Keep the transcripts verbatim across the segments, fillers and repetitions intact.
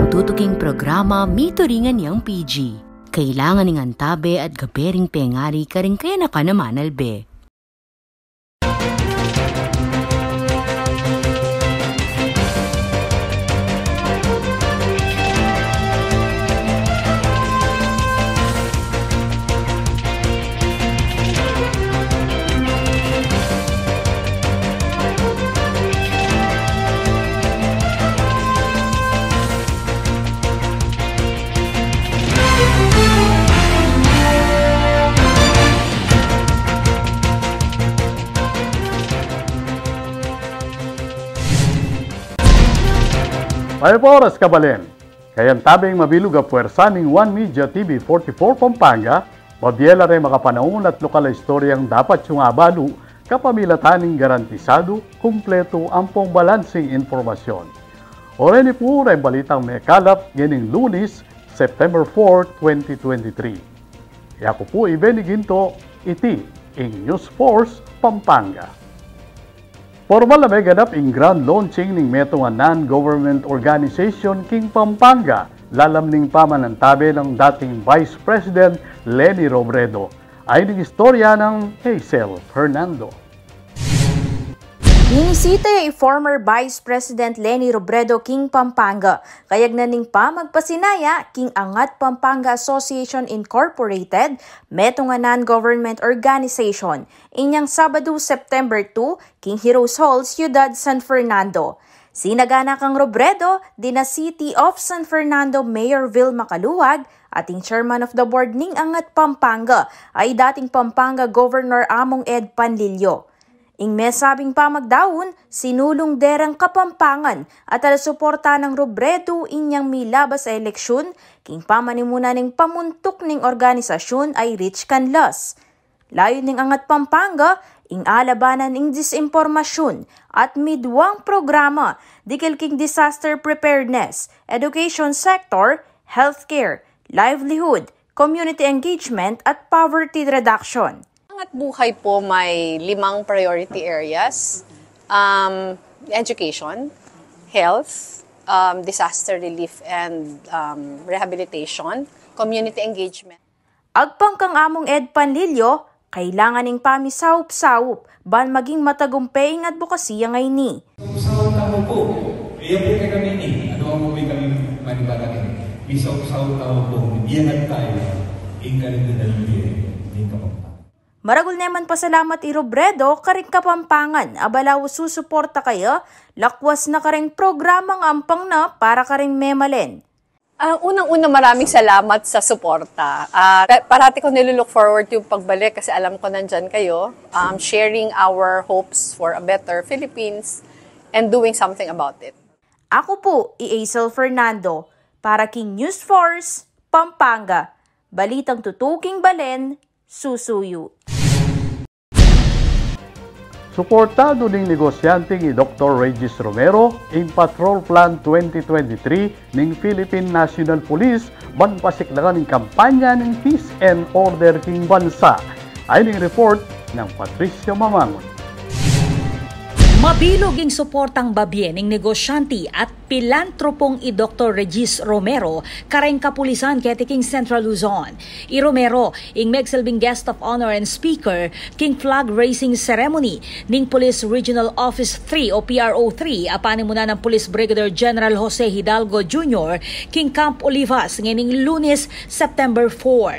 Tutuking programa, mituringan yang P G. Kailangan ing antabe at gabe ring pengari karing kayanakan a manalbe. Mayap a oras, kabalen. Kayantabe ing mabilug a puersa ning One Media T V forty-four Pampanga, mabie la reng makapanaun at lokal a istoryang dapat yung abalu, kapamilatan ning garantisadu, kumpletu, ampong balansing impormasyon. O reni pu reng balitang mekalap ngening Lunes, September four, twenty twenty-three. Yaku pu i Benny Ginto, iti ing News Force Pampanga. Pormal a meganap ing grand launching ning metung a non-government organization king Pampanga, lalam ning pamanantabe nang dating Vice President Leni Robredo. Ayni ing istorya nang Hazel Fernando. Binisita ya i former Vice President Leni Robredo king Pampanga, kayagnan ning pamagpasinaya king Angat Pampanga Association Incorporated, metung a non-government organization, inyang Sabadu, September two, king Heroes Hall, Ciudad San Fernando. Sinagana kang Robredo, dina City of San Fernando Mayor Vilma Caluag, at ing Chairman of the Board ning Angat Pampanga, ay dating Pampanga Governor Among Ed Panlilio. Ing mesabing pamagdaun, sinulung de reng Kapampangan at ala suporta nang Robredo inyang milabas a eleksyun, king pamanimuna ning pamuntuk ning organisasyun ay Rich Canlas. Layun ning Angat Pampanga, ing alabanan ing disinpormasyun at miduang programa, dikil king disaster preparedness, education sector, healthcare, livelihood, community engagement, at poverty reduction. Angat Buhay po may limang priority areas, um, education, health, um, disaster relief and, um, rehabilitation, community engagement. Agpang kang Among Ed Panlilio, kailangan ing pamisaup-saup ban maging matagumpe ing adbokasiya ngeni. Saup-saup tamu pu. Iya pu kekami ini. Anu ang pu kekami manibala keni. Misaup-saup tamu pu. Iyangat tamu ing kaligtasan ning bie ning Kapampangan. Maragul ne man pasalamat i Robredo karing Kapampangan a balu susuporta kaya, lakwas na kareng programang ampang na para kareng memalen. Ah, unang-una, maraming salamat sa suporta. Ah, pa-, parati ko nilu-look forward yung pagbalik kasi alam ko nandyan kayo, um, sharing our hopes for a better Philippines and doing something about it. Aku pu i Hazel Fernando para king News Force Pampanga. Balitang tutuking balen, susuyu. Suportadu ning negosyanteng i Doktor Regis Romero ing Patrol Plan twenty twenty-three ning Philippine National Police ban pasiklakan ing kampanya ning peace and order king bansa. Ayni ing report nang Patricio Mamangun. Mabilug ing suportang babie ning negosyante at pilantropong i Doktor Regis Romero kareng kapulisan keti king Central Luzon. I Romero ing megsilbing guest of honor and speaker king flag raising ceremony ning Police Regional Office three o P R O three a panimunan nang Police Brigadier General Jose Hidalgo Junior king Camp Olivas ngening Lunes, September four.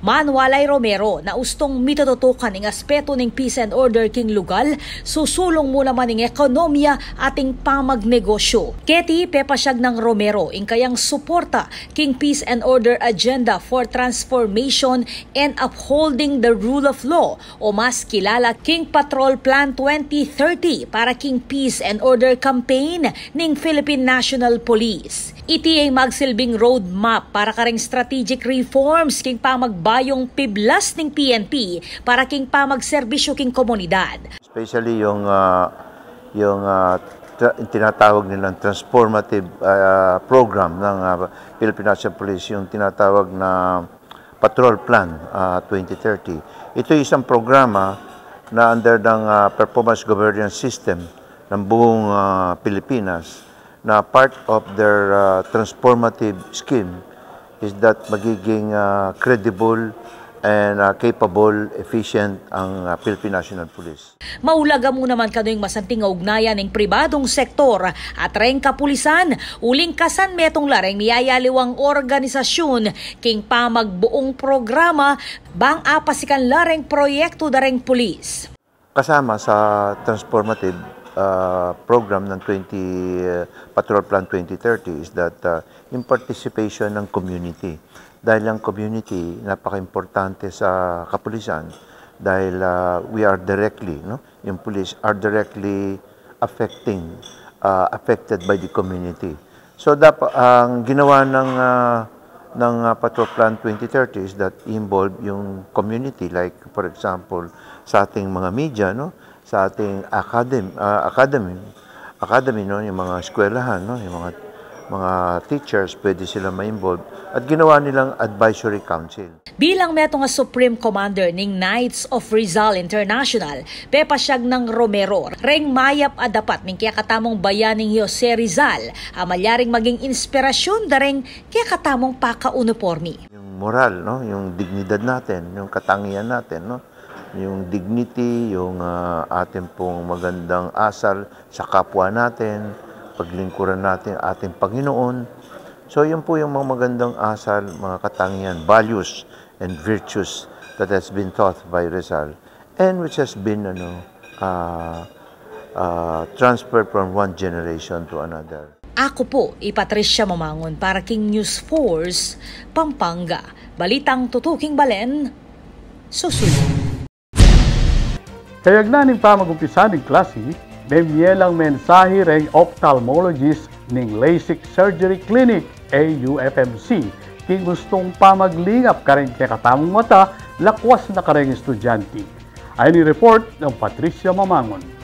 Maniwala i Romero na ustung mitututukan ing aspeto ning peace and order king lugal, susulung mu naman ing ekonomiya at ing pamagnegosyo. Keti pepasyag nang Romero ing kayang suporta king peace and order agenda for transformation and upholding the rule of law o mas kilala king Patrol Plan twenty thirty para king peace and order campaign ning Philippine National Police. Iti ya ing magsilbing roadmap para kareng strategic reforms king pamagbayung piblas ning P N P para king pamagserbisyu king komunidad. Especially yung, ah, yung, ah, tra-, yung tinatawag nilang transformative, ah, program ng, ah, Philippine National Police, yung tinatawag na Patrol Plan, ah, twenty thirty. Ito ay isang programa na under ng, ah, performance governance system ng buong, ah, Pilipinas na part of their, uh, transformative scheme is that magiging, uh, credible and, uh, capable, efficient ang, uh, Philippine National Police. Maulaga mu naman kanu ing masanting a ugnayan ning pribadung sektor at reng kapulisan, uling kasanmetung la reng miyayaliwang organisasyun king pamagbuung programa bang apasikan la reng proyektu da reng pulis. Kasama sa transformative, ah, program ng twenty, ah, Patrol Plan twenty thirty is that, ah, yung participation ng community. Dahil ang community, napaka-importante sa kapulisan dahil, ah, we are directly, no? Yung police are directly affecting, ah, affected by the community. So, dap-, ang ginawa ng, ah, ng, ah, Patrol Plan twenty thirty is that involve yung community, like, for example, sa ating mga media, no? Sa ating academ-, ah, academy, academy, no? Yung mga eskwelahan, no? Yung mga, mga teachers, pwede sila ma-involve. At ginawa nilang advisory council. Bilang metung a Supreme Commander ning Knights of Rizal International, pepasyag nang Romero reng mayap a dapat ning kekatamung bayan ning Jose Rizal a malyaring maging inspirasyun da reng kekatamung pakaunipormi. Yung moral, no? Yung dignidad natin, yung katangian natin, no? Yung dignity, yung, ah, ating pong magandang asal sa kapwa natin, paglingkuran natin ating Panginoon. So, yun po yung mga magandang asal, mga katangian, values and virtues that has been taught by Rizal and which has been, ano, ah, ah, transferred from one generation to another. Aku pu i Patricia Mamangun para king News Force Pampanga. Balitang tutuking balen, susunod. Kayagnan ning pamagumpisa ning klasi, memie lang mensahe reng ophthalmologist ning LASIK Surgery Clinic, A U F M C, king gustung pamaglingap kareng kekatamung mata, lakwas na kareng estudyante. Ayan i report nang Patricia Mamangun.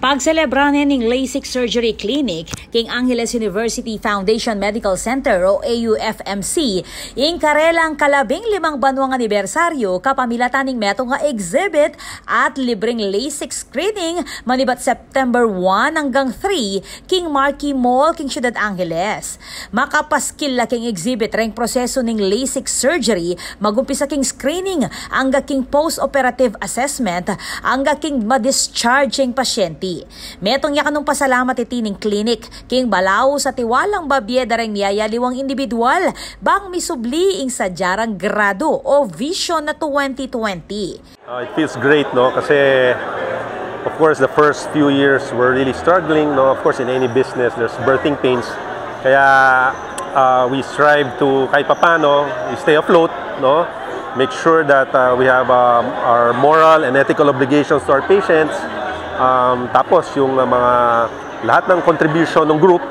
Pagselebra ne ning LASIK Surgery Clinic king Angeles University Foundation Medical Center o A U F M C ing karelang kalabing limang banwang anibersaryu kapamilatan ning metung a exhibit at libreng LASIK screening manibat September one anggang three king Marquee Mall king Ciudad Angeles. Makapaskil la king exhibit reng prosesu ning LASIK surgery, magumpisa king screening angga king post-operative assessment angga king ma-discharge ing pasyente. Metung ya kanung pasalamat iti ning clinic king balaus a tiwalang babie da reng miyayaliwang indibidwal bang misubli ing sadya rang gradu o vision na twenty twenty. Uh, it feels great, no? Kasi, of course, the first few years we're really struggling, no? Of course, in any business, there's birthing pains. Kaya, uh, we strive to, kahit papano, we stay afloat, no? Make sure that, uh, we have, um, our moral and ethical obligations to our patients. Um, tapos, yung, uh, mga, lahat ng contribution ng group,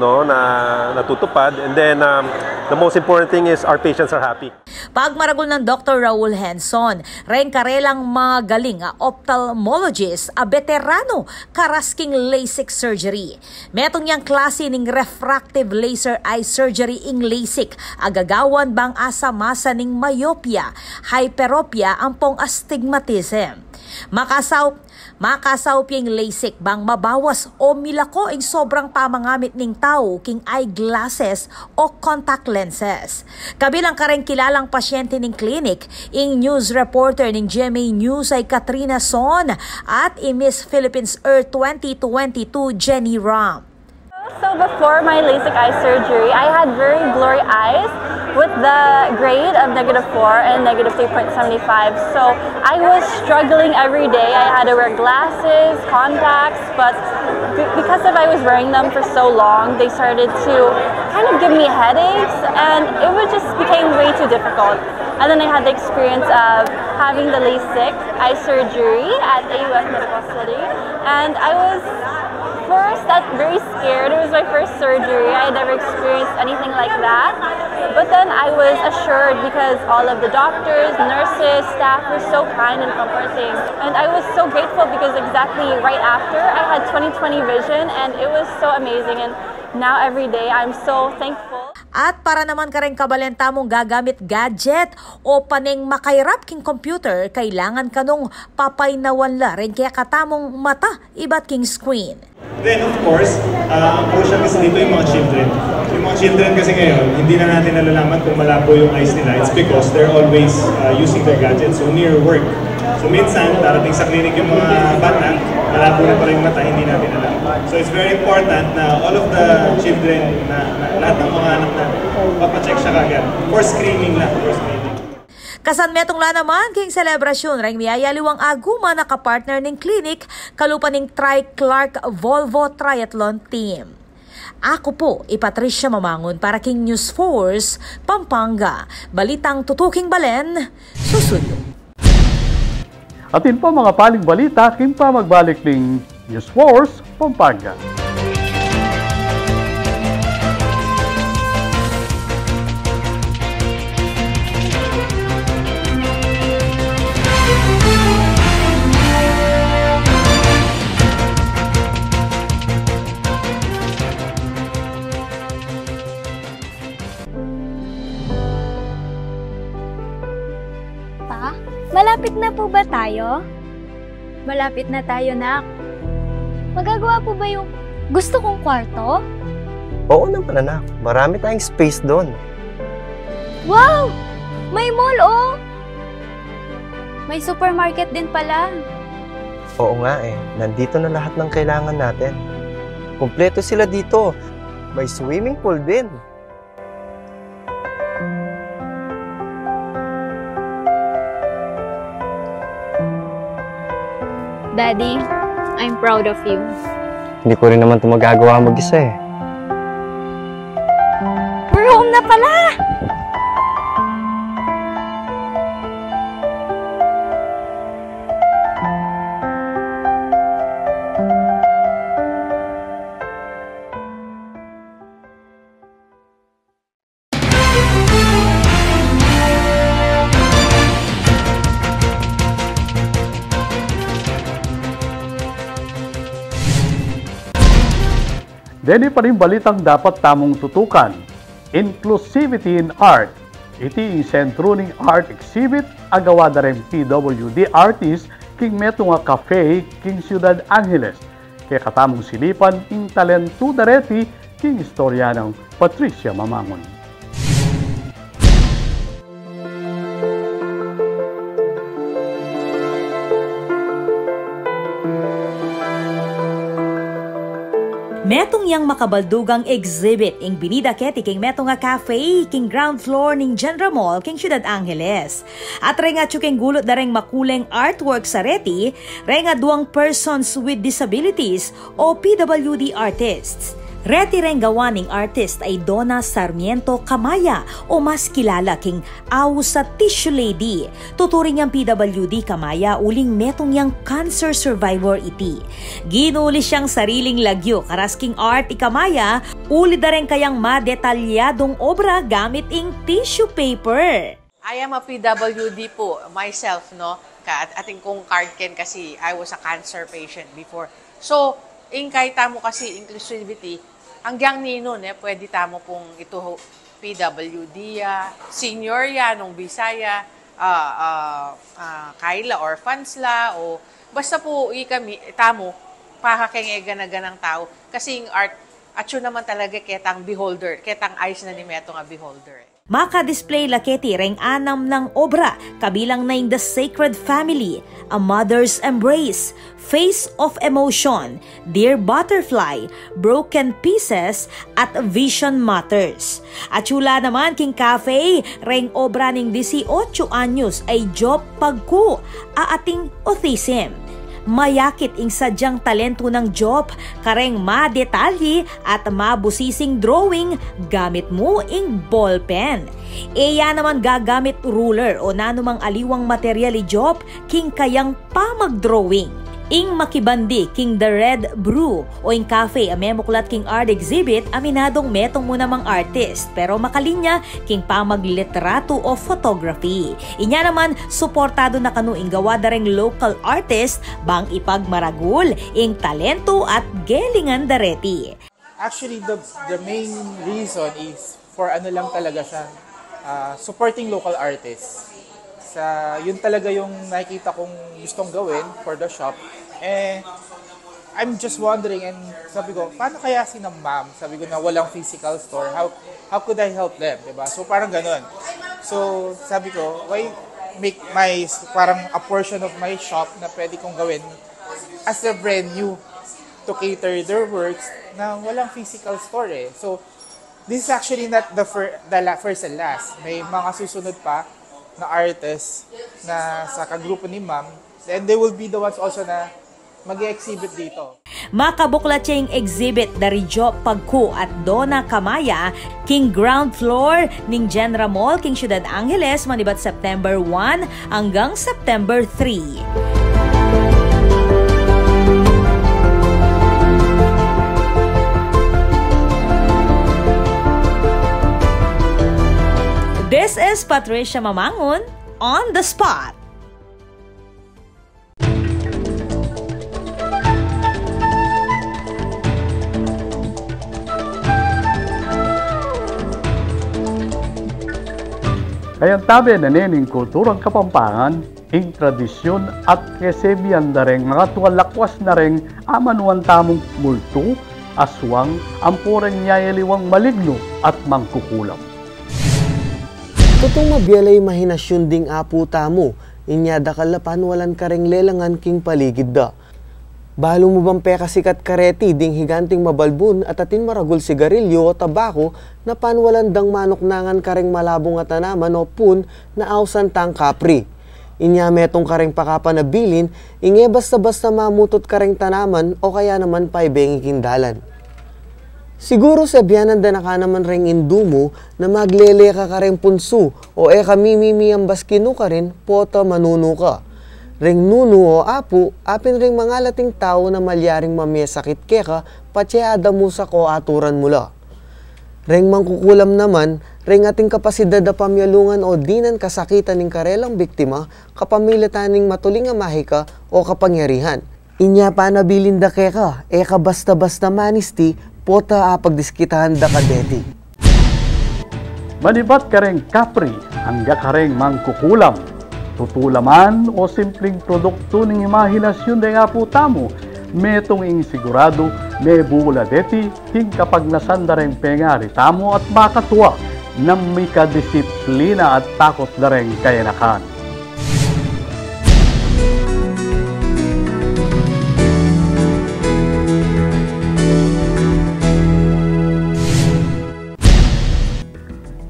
no, na natutupad. And then, um, the most important thing is our patients are happy. Pagmaragul nang Doktor Raul Henson, reng karelang magaling a ophthalmologist a beteranu karas king LASIK surgery. Metung yang klasi ning refractive laser eye surgery ing LASIK a gagawan bang asamasan ning myopia, hyperopia, ampong astigmatism. Makasaup Makasaup ya ing LASIK bang mabawas o milako ing sobrang pamangamit ning tau king eyeglasses o contact lenses. Kabilang kareng kilalang pasyente ning clinic, ing news reporter ning G M A News a i Katrina Son at i Miss Philippines Earth twenty twenty-two Jenny Ram. So before my LASIK eye surgery, I had very blurry eyes with the grade of negative four and negative three point seven five. So I was struggling every day. I had to wear glasses, contacts, but be- because of I was wearing them for so long, they started to kind of give me headaches, and it would just became way too difficult. And then I had the experience of having the LASIK eye surgery at A U F Medical City, and I was first, that's very scared. It was my first surgery. I had never experienced anything like that. But then I was assured because all of the doctors, nurses, staff were so kind and comforting. And I was so grateful because exactly right after, I had twenty twenty vision, and it was so amazing. And now every day, I'm so thankful. At para naman kareng kabaleng tamung gagamit gadget o paneng makairap king computer, kailangan kanung papaynawan la reng kekatamung mata ibat king screen. Then, of course, ah, ang crucial kasi dito yung mga children. Yung mga children kasi ngayon, hindi na natin nalalaman kung malabo yung eyes nila. It's because they're always, ah, using their gadgets, so near work. So, minsan, darating sa clinic yung mga bata, malabo na pala yung mata, hindi natin alam. So, it's very important na all of the children, na, na lahat ng mga anak natin, papacheck siya kagad. For screening lang, for screening. Kasanmetung la naman king selebrasyun reng miyayaliwang aguman a kapartner ning clinic, kalupa ning Tri Clark Volvo Triathlon Team. Aku pu i Patricia Mamangun para king News Force Pampanga. Balitang tutuking balen, susuyu. Atin pa mga paling balita king pamagbalik ning News Force Pampanga. Pa, malapit na po ba tayo? Malapit na tayo, nak. Magagawa po ba yung gusto kong kwarto? Oo naman, anak. Marami tayong space doon. Wow! May mall, oh! May supermarket din pala. Oo nga eh. Nandito na lahat ng kailangan natin. Kumpleto sila dito. May swimming pool din. Daddy, I'm proud of you. Hindi ko rin naman 'to magagawa mag-isa eh. We're home na pala! Deni pa rin balitang dapat tamung tutukan, inclusivity in art. Iti ing sentru ning art exhibit a gawa da reng P W D artist king metung a cafe king Ciudad Angeles. Kekatamung silipan ing talentu da reti king istorya nang Patricia Mamangun. Metung yang makabaldugang exhibit ing binida keti king metung a cafe king ground floor ning General Mall king Ciudad Angeles. At reng atyu king gulut da reng makuleng artworks a reti, reng aduang persons with disabilities o P W D artists. Reti reng gawa ning artist a i Donna Sarmiento Camaya o mas kilala king aus a Tissue Lady. Tuturing yang P W D Camaya uling metung yang cancer survivor iti. Ginulis yang sariling lagyu karas king art i Camaya, uli da reng kayang madetalyadung obra gamit ing tissue paper. I am a P W D po, myself, no? Ka-, at-, atin kung card ken kasi I was a cancer patient before. So, ing kaya tamu kasi inclusivity, hanggang ninu, ne, pwede tamu pung itu P W D ya, senior ya, nung bisa ya, ah, ah, ah, kaila orphans la, o basta po ikami, tamu, pakakeng e gana-ganang tau. Kasi ing art, atyu naman talaga ketang beholder, ketang eyes na ni metung a beholder, eh. Maka-display la keti reng anam nang obra, kabilang na ing The Sacred Family, A Mother's Embrace, Face of Emotion, Dear Butterfly, Broken Pieces, at Vision Matters. Atyu la naman king cafe reng obra ning disiotsu anyos a i Jop Pagku a ating autism. Mayakit ing sadyang talentu nang Jop kareng madetalye at mabusising drawing gamit mu ing ballpen. E ya naman gagamit ruler o nanumang aliwang materyal i Jop king kayang pamagdrawing. Ing makibandi king The Red Brew o ing cafe a memuklat king art exhibit a minadung metung mu namang artist, pero makalinya king pamaglitratu o photography. Inya naman, suportadu na kanu ing gawa da reng local artist bang ipagmaragul ing talentu at gelingan da reti. Actually, the, the main reason is for ano lang talaga siya, ah, supporting local artists. Sa, yun talaga yung nakikita kong gustong gawin for the shop. Eh, I'm just wondering, and sabi ko, "Paano kaya si na ma'am?" Sabi ko na walang physical store. How, how could I help them? Diba? So parang ganun. So sabi ko, "Why make my, parang a portion of my shop na pwede kong gawin as a venue to cater their works na walang physical store eh?" So this is actually not the, fir- the la- first and last. May mga susunod pa na artists na sa kagrupo ni ma'am. And they will be the ones also na mag-exhibit dito. Makabuklat ya ing exhibit dari Jo Pagku at Dona Kamaya king ground floor ning Genra Mall king Ciudad Angeles manibat September one anggang September three. This is Patricia Mamangun on the spot. Kayantabe na ne ning kulturang Kapampangan, ing tradisyun at kesebian da reng atua lakwas na reng amanuan tamung multu, aswang, ampo reng nyayaliwang malignu at mangkukulam. Tutung mabiala imahinasyun ding apu tamu, inya dakal la panwalan kareng lelangan king paligid da. Balu mu bang pekasikat kareti ding higanting mabalbun at atin maragul sigarilyo o tabaku na panwalan dang manuknangan kareng malabung a tanaman o pun na ausan tang kapri. Inya metung kareng pakapanabilin, inge basta-basta mamutut kareng tanaman o kaya naman paibengi king dalan. Siguru sebianan da na ka naman reng indu mu na maglele ka kareng punsu o e ka mimimi ambas ki nukarin pota manunu ka. Reng nunu o apu, apin reng mangalating tau na malyaring mamesakit keka patse adamusak o aturan mu la. Reng mangkukulam naman, reng ating kapasidad a pamyalungan o dinan kasakitan ning karelang biktima kapamilatan ning matuling a mahika o kapangyarihan. Inya panabilin da keka, e ka basta-basta manisti, pota apagdiskitahan da ka deti. Manibat kareng kapri, angga kareng mangkukulam. Tutu la man o simpling produktu ning imahinasyun deng apu tamu, metung ing siguradu, mebula deti, king kapagnasan da reng pengari tamu at makatua nang mikadisiplina at takut da reng kayanakan.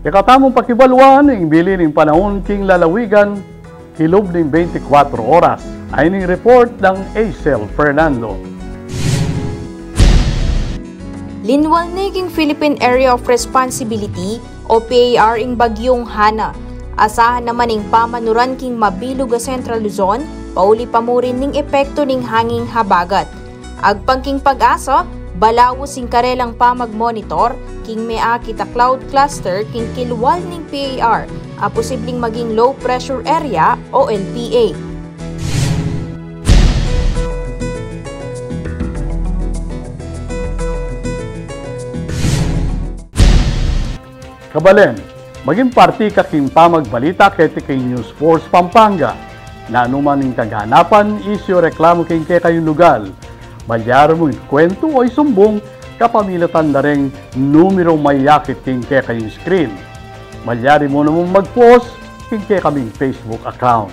Kekatamung pakibaluan ing bili ning panaun king lalawigan kilub ning bente kwatro oras. Ayni ing report nang Acel Fernando. Linwal ne king Philippine Area of Responsibility o P A R ing Bagyung Hana. Asahan naman ing pamanuran king mabilug a Central Luzon, pauli pa mu rin ning epektu ning hanging habagat. Agpang king PAGASA, balaus ing karelang pamagmonitor king meakit a cloud cluster king kilwal ning P A R a posibling maging low pressure area o L P A. Kabalen, maging parti ka king pamagbalita keti king News Force Pampanga. Nanu man ing kaganapan, isyu o reklamu king kekayung lugal, malyari mung ikwentu o isumbung kapamilatan da reng numerung mayakit king kekayung screen. Malyari mu namung mag-post king kekaming Facebook account.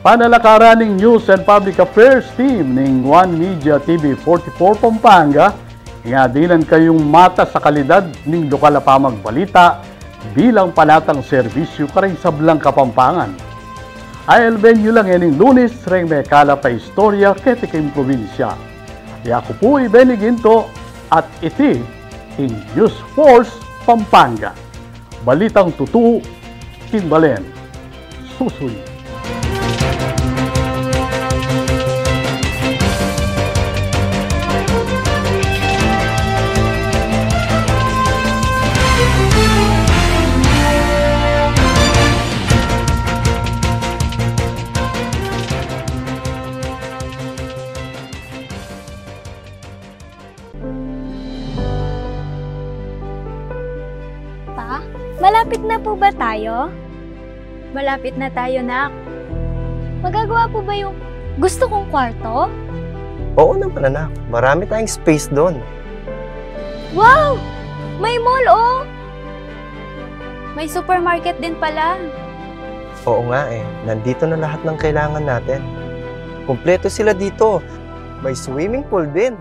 Panalakaran ning News and Public Affairs Team ning One Media T V forty-four Pampanga, ing adinan kayung matas a kalidad ning lokal a pamagbalita bilang panatang serbisyu kareng sablang Kapampangan. Alben yu la ngening Lunes reng mekalap a istorya keti king probinsya. Yaku pu i Benny Ginto at iti ing News Force Pampanga. Balitang tutu king balen. Susuyu. Pa, malapit na po ba tayo? Malapit na tayo, nak. Magagawa po ba yung Gusto kong kwarto? Oo naman, anak. Marami tayong space doon. Wow! May mall, oh! May supermarket din pala. Oo nga eh. Nandito na lahat ng kailangan natin. Kumpleto sila dito. May swimming pool din.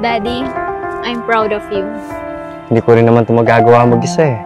Daddy, I'm proud of you. Hindi ko rin naman ito magagawa mag-isa eh.